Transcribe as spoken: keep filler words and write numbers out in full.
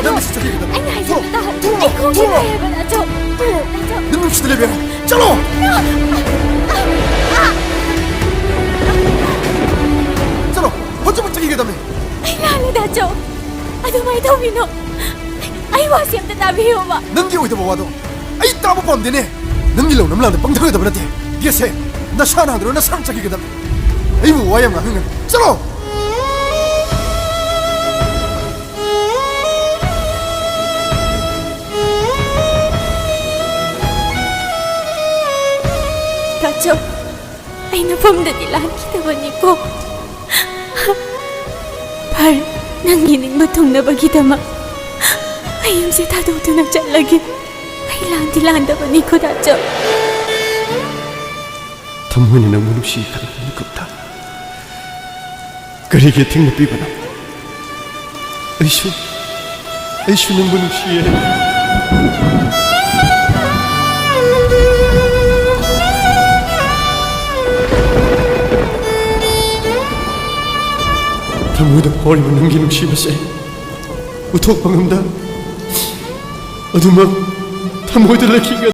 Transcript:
ꯅꯪ ꯉꯁꯤ ꯆꯠꯈꯤꯒꯗꯕꯅꯤ꯫ ꯑꯩꯅ ꯍꯥꯏꯖꯕ ꯇꯥꯍꯧ꯫ ꯊꯣꯛꯂꯛꯑꯣ, ꯑꯩ ꯈꯣꯡꯁꯦ ꯊꯣꯛꯂꯛꯑꯣ꯫ ꯅꯥꯏ ꯍꯥꯏꯕ, ꯗꯥꯆꯧ꯫ ꯗꯥꯆꯧ꯫ ꯅꯪ ꯅꯨꯡꯁꯤꯗ ꯂꯩꯕ ꯌꯥꯔꯣꯏ꯫ ꯆꯠꯂꯣ! ꯆꯠꯂꯣ! ꯍꯧꯖꯤꯛꯃꯛ ꯆꯠꯈꯤꯒꯗꯕꯅꯤ꯫ ꯑꯩ ꯂꯥꯜꯂꯦ, ꯗꯥꯆꯧ꯫ ꯑꯗꯨꯃꯥꯏꯅ ꯇꯧꯕꯤꯅꯣ꯫ ꯑꯩ ꯋꯥꯁꯦ ꯑꯝꯇ ꯇꯥꯕꯤꯌꯣꯕ꯫ ꯅꯪꯒꯤ ꯑꯣꯏꯗꯕ ꯋꯥꯗꯣ ꯑꯩ ꯇꯥꯕ ꯄꯥꯝꯗꯦꯅꯦ꯫ ꯅꯪꯒꯤ ꯂꯧꯅꯝ ꯂꯥꯟꯗ ꯄꯪꯊꯒꯗꯕ ꯅꯠꯇꯦ꯫ ꯌꯦꯁꯦ, ꯅꯁꯥꯅ ꯍꯥꯟꯅ ꯅꯁꯥꯅ ꯆꯠꯈꯤꯒꯗꯕꯅꯤ꯫ ꯑꯩꯕꯨ ꯋꯥ ꯌꯥꯝ ꯉꯥꯡꯍꯟꯒꯅꯨ꯫ ꯆꯠꯂꯣ! ꯗꯥꯆꯧ, ꯑꯩ ꯅꯐꯝꯗꯗꯤ ꯂꯥꯟꯈꯤꯗꯕꯅꯤꯀꯣ꯫ ꯐꯔꯦ, ꯅꯪꯒꯤ ꯅꯤꯡꯕ ꯊꯨꯡꯅꯕꯒꯤꯗꯃꯛ ꯑꯩ ꯌꯨꯝꯁꯦ ꯊꯥꯗꯣꯛꯇꯨꯅ ꯆꯠꯂꯒꯦ꯫ ꯑꯩ ꯂꯥꯟꯗꯤ ꯂꯥꯟꯗꯕꯅꯤꯀꯣ, ꯗꯥꯆꯧ꯫ ꯊꯃꯣꯏꯅ ꯅꯪꯕꯨ ꯅꯨꯡꯁꯤ ꯈꯟꯕ ꯃꯤꯀꯨꯞꯇ ꯀꯔꯤꯒꯤ ꯑꯊꯤꯡꯕ ꯄꯤꯕꯅꯣ? ꯑꯩꯁꯨ, ꯑꯩꯁꯨ ꯅꯪꯕꯨ ꯅꯨꯡꯁꯤꯌꯦ꯫ ꯊꯃꯣꯏꯗ ꯐꯥꯎꯔꯤꯕ ꯅꯪꯒꯤ ꯅꯨꯡꯁꯤꯕꯁꯦ ꯎꯠꯊꯣꯛꯄ ꯉꯝꯗ, ꯑꯗꯨꯃꯛ ꯊꯃꯣꯏꯗ ꯂꯩꯈꯤꯒꯗ꯭ꯔꯥ?